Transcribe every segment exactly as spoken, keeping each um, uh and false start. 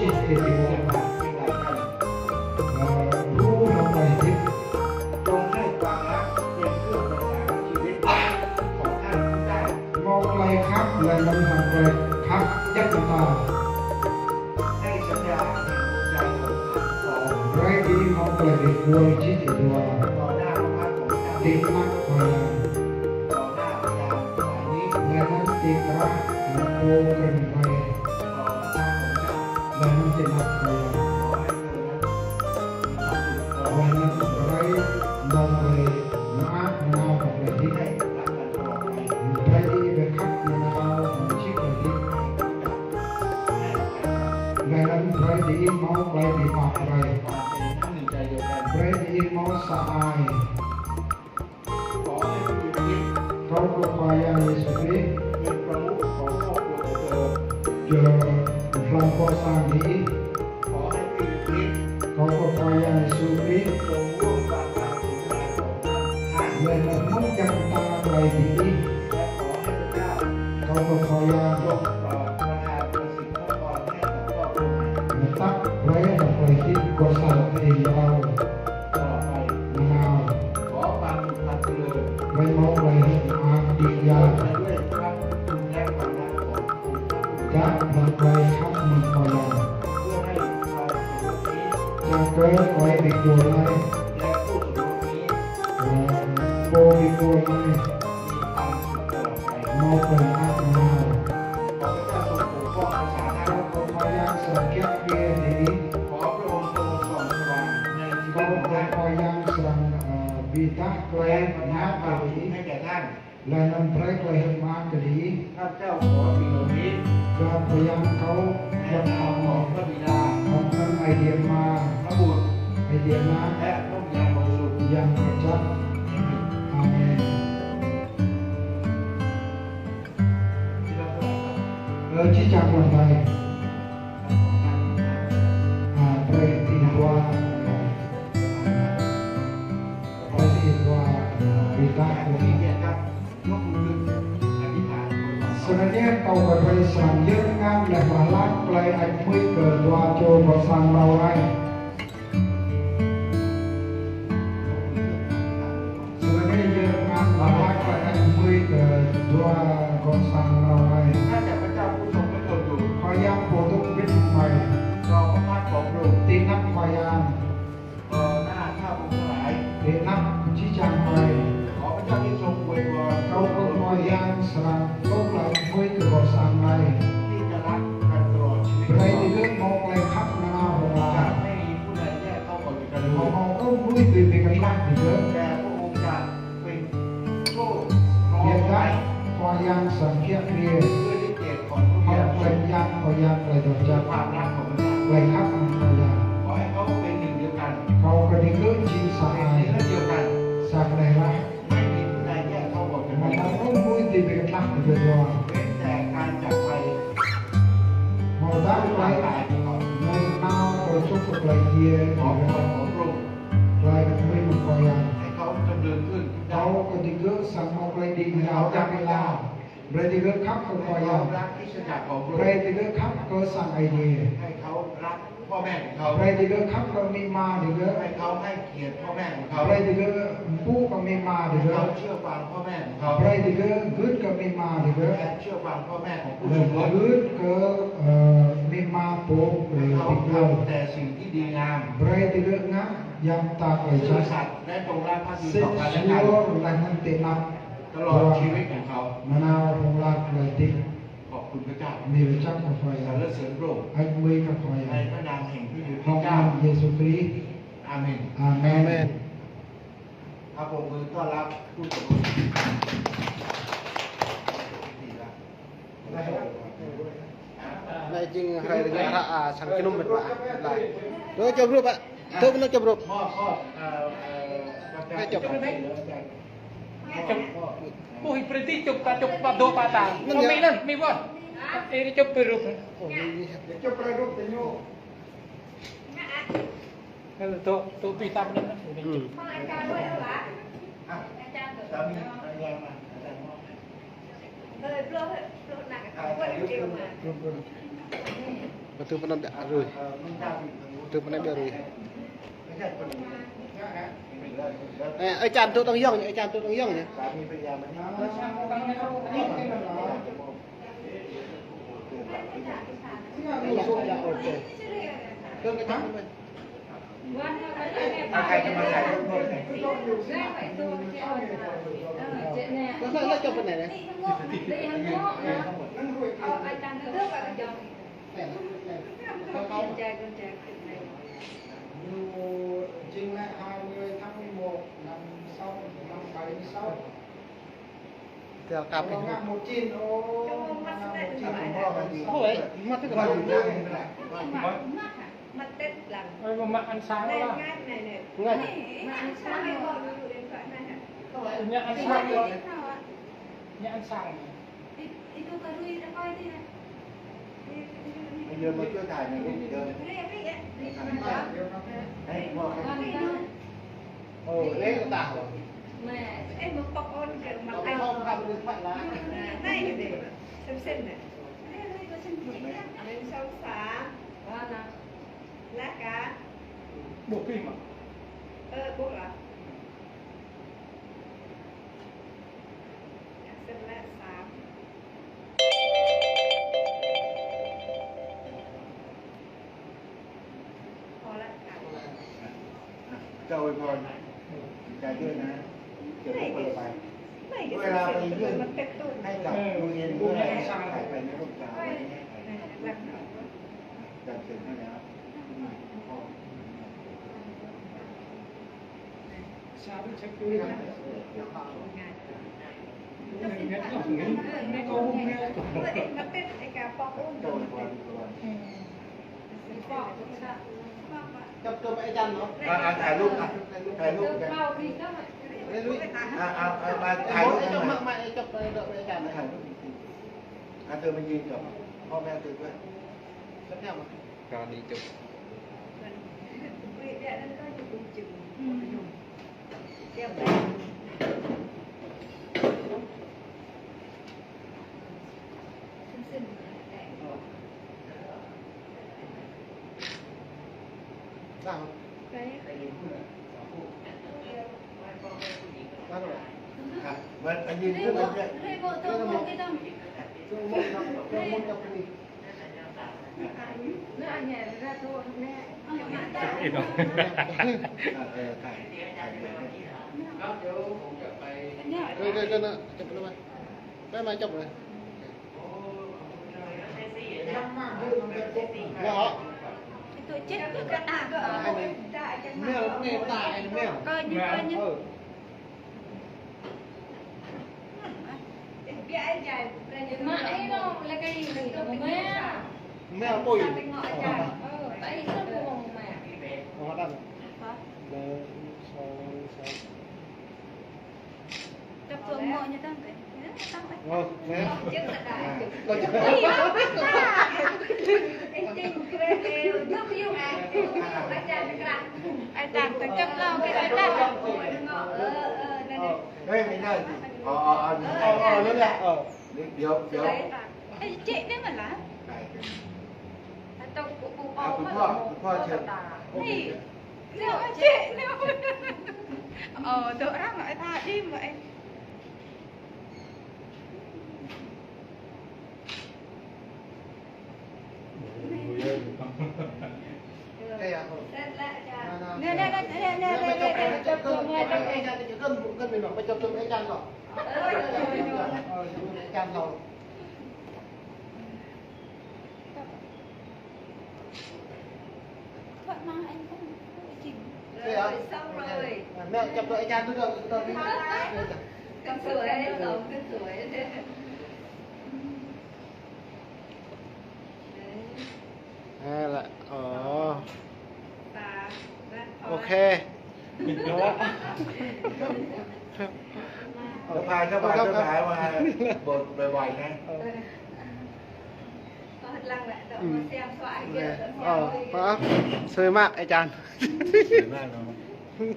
Ơ, rŭ hăng tơlơi hơdip. จงให้ความรักเป็นเครื่องประสานชีวิตของท่านทุกด้าน Hmâo tơlơi khăp, laih anŭn hăng tơlơi khăp djăp mơta. ให้สัญญาแห่งดวงใจของท่านทั้งสอง Brơi ih hmâo tơlơi bi kual čih dua. ต่อหน้าพระพักตร์ของพระเจ้า Ti anăp Khua Yang. ต่อหน้าพระยานถวายนี้ Laih anŭn ti krah, ơ, pô krăn rai. ต่อพระพักตร์ของพระเจ้า Laih anŭn ti anăp Khua Yang. ขอให้เธอนั้นมีความสุข Laih anŭn brơi hmâo tơlơi mơak nanao kơ tơlơi hơdip. ให้รักกันตลอดไป Brơi ih ƀu khăp nanao mơ̆ng čih tơlơi hơdip. Laih anŭn brơi ih hmâo tơlơi bi pap brơi. Brơi ih hmâo sa ai. Kâo kơ Khua Yang Yêsu Krist, jơ hlăm kơ sang ih. Kâo kơ Khua Yang Yêsu Krist, laih anŭn hmư̆ jăk mơta tơlơi bi ih. Kâo kơ Khua Yang, tơdah brơi hăng tơlơi hơdip kơ sang ih nanao. Brơi hmâo tơlơi hơ̆k mơak đĭ jang. Djăp hăng tơlơi khăp mơ̆ng Khua Yang. Čang kơ tơlơi bi kual anai, ơ, pô bi kual anai hmâo tơlơi mơak nanao. Kâo kơ Khua Yang srăng kiă kriê tui ih. Kâo kơ Khua Yang srăng, ơ, bi dah tơlơi mơak kơ ih. Laih anŭn brơi tơlơi hơ̆k mơak kơ ih. ข้าพเจ้าขอสิ่งเหล่านี้ Kơ Khua Yang kâo ในนามของพระบิดา hmâo anăn Aê Diê Ama, พระบุตร Aê Diê Ană, และพระวิญญาณบริสุทธิ์ Yang Kơčăp. Amen. Ơ, čih čang mơ̆ng anai. A, brơi ih dua. Brơi ih dua. Bi dah. Snăn yơh, kâo kơ brơi sang yơr ngăn laih wah lač tơlơi ăt mui kơ dua čô pơ sang mrâo anai. Snăn yơh, yơr ngăn wah lač tơlơi ăt mui kơ dua pơ sang mrâo anai. Khua Yang pô dŏ wĭt hăng mơi. Ti anăp Khua Yang. ต่อหน้าข้าพระองค์ทั้งหลาย Ti anăp čih čang mơi. ขอพระเจ้าได้ทรงอวยพร Kâo kơ Khua Yang srăng tŭ tơlơi ăt mui kơ pơ sang anai. ที่จะรักกันตลอดชีวิต Brơi digơ̆ hmâo tơlơi khăp nanao hlŏng lar. จะไม่มีผู้ใดแยกเขาออกจากกันเลย Hmâo ôh mui dưi bi kơtlah digơ̆. แต่พระองค์จะเป็นโซ่คล้องไว้ Ƀiădah Khua Yang srăng kiă kriê. ด้วยฤทธิ์เดชของพระองค์ Hmâo tơlơi mơyang Khua Yang tơlơi doh jăk. ความรักของพระเจ้า Tơlơi khăp mơ̆ng Khua Yang. ขอให้เขาเป็นหนึ่งเดียวกัน Kâo kơ digơ̆ jing sa ai. เป็นเนื้อเดียวกัน Sa kơđeh rah. ไม่มีผู้ใดแยกเขาออกจากกัน Hmâo ôh mui dưi bi kơtlah digơ̆ dua. เว้นแต่การจากไป Hmâo dah tơlơi ตายของเขา nanao kơ čŭk kơ tơlơi djiê. ขอพระองค์ Tơlơi ăt mui mơ̆ng Khua Yang. ให้เขาดำเนินขึ้นทุกด้าน Kâo kơ digơ̆ srăng hmâo tơlơi đĭ nanao djăp hlŏng lar. Brơi digơ̆ khăp kơ Khua Yang. ให้เขารักคริสตจักรของพระองค์ Brơi digơ̆ khăp kơ sang Aê Diê. ให้เขารักพ่อแม่ของเขา Brơi digơ̆ khăp kơ amĭ ama digơ̆. ให้เขาให้เกียรติพ่อแม่ของเขา Brơi digơ̆ mpŭ kơ amĭ ama digơ̆. ให้เขาเชื่อฟังพ่อแม่ของเขา Brơi digơ̆ gưt kơ amĭ ama digơ̆. และเชื่อฟังพ่อแม่ของผู้สมรส Gưt kơ, ơ, amĭ ama pô, ơ, ให้เขา bi kual. ทำแต่สิ่งที่ดีงาม Brơi digơ̆ ngă jăm ta tơlơi ซื่อ jăk. สัตย์ และจงรักภักดีต่อกันและกัน Sĭt suôr laih anŭn ti anăp ตลอดชีวิตของเขา Nanao hlŏng lar tơlơi hơdip. ขอบคุณพระเจ้า Bơni lačak kơ Khua Yang. สรรเสริญพระองค์ Ăt mui kơ Khua Yang. ในพระนามแห่งพระเยซูคริสต์เจ้า Hmâo anăn Yêsu Krist. อาเมน Amen. ครับ ปรบมือต้อนรับผู้สมรส Anai jing hrơi rơngiă hră, a, sang kơnŭm mĕt wa. Lai. Tơ čŏp hrup, a. Tơ kơnŭm čŏp hrup. Tơ čŏp. Čŏp. Ƀuh ih brơi ti čŏp ta čŏp ƀă dŏ ƀă ta. Mơ̆n yơh. Mĭ anŭn, mĭ ƀuh. Ê, čŏp brơi hrup. Čŏp brơi hrup tơ ñu. Tơ, tơ, tui tăm anŭn. Hmm. Tơ pơ anai ƀiă rui. Tơ pơ anai ƀiă rui. Ơ, ơi Chan tŭ tơ̆ng yŏng, ơi Chan tŭ tơ̆ng yŏng ñu. Ñu chính là hai mươi tháng mười một năm sáu, năm bảy mươi sáu. Ơ, ngă một chín, ô, ngă một chín, ơ, ngă một chín. Ơ, ngă một chín. Ơ, ngă ăn sáng lă. Ngă ăn sáng lă. Ngă ăn sáng lă. Bây giờ mà chưa thải này cũng được. Ơ, lấy cái tao. Ơ, mà pok ôn kơ mặt anh. Không, không, không, không. Này, này. Xem xem này. Anh sáu sáu. Lá cá. Bộ phim à? Ơ, bộ à? Xem lá sáu. Chào ơi con. Chào ơi nè. Chào ơi con. Ơ, ơ, ơ. Chụp, chụp ơi Chan hả? À, à,ถ่ายรูป à,ถ่ายรูป à. Ơ, lui. À, à, à, à,ถ่ายรูป chụp, chụp, chụp ơi Chan hả?ถ่ายรูป à, từ mình nhìn chụp. Hôm nay từ quên. Chụp nhau mà. Cho đi chụp. Kơ, kơ, kơ, nă, chụp nă, mai. Mai, mai chụp nă. Nă hŏ. Itu cek ke kata ke. Mel, mel, ta, mel. Kơ ñu, kơ ñu. Ơ. Mă ai nô, lĕ kơ ih ri, mă. Mel pui. Ơ, ta ih ri mă. Ơ, hă? Đa, song, song. Chụp tơ̆ mơ̆ ñu tăng kơ. Tăng kơ. Ơ, mel. Chụp tơ̆ đa. Ơ, chụp. Ơ, chụp. Ai tăng, tăng chụp lŏ, kơ ai tăng. Ơ, ơ, ơ, nă, nă. Ơ. Ê, mình ơi. Ờ, ờ, ờ, ờ, ờ, ờ. Điếu, điếu. Ê, chị đấy mà là. Này. À, tôi cũng, cũng à, có tôi mà có, tôi có chưa? Ê, chị nữa. Ờ, tôi đang nói tha đi mà em. Nè, nè, nè, nè, nè, nè, nè, nè, chụp tơ̆ mơ̆, chụp tơ̆ mơ̆. Thoải mái anh không chịu. Rồi, xong rồi. Mẹ chụp tơ̆ Chan tui tơ̆, tui tơ̆. Cơm chuối, rồi, cơm chuối. Đấy. Hay là, ồ. Và, và thôi. Ok. Nó pha cái bài, cái bài mà bột bài bài này. Ờ. Ơ, pha. Sui mă, ơi Chan. Sui mă rồi.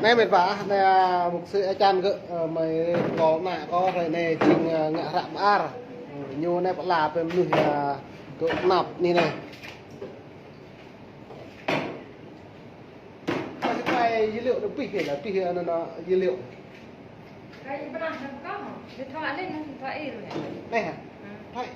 Anai met wa, anai, a, mục sư Ačan gơ̆, ơ, mơi kâo ană kâo hrơi anai jing, ơ, ngă hră mơar. Ñu anai pơala pơ mơnuih, ơ, dŏ tơnap anih anai. Kâo či tơpai dữ liệu đơ̆ng pih kơ, đơ̆ng pih, ơ, anŭn, anŭn dữ liệu. Cái bơnăng nó có hả? Điện thoại lên, điện thoại đi rồi. Anai hă? Ừ. Thoại.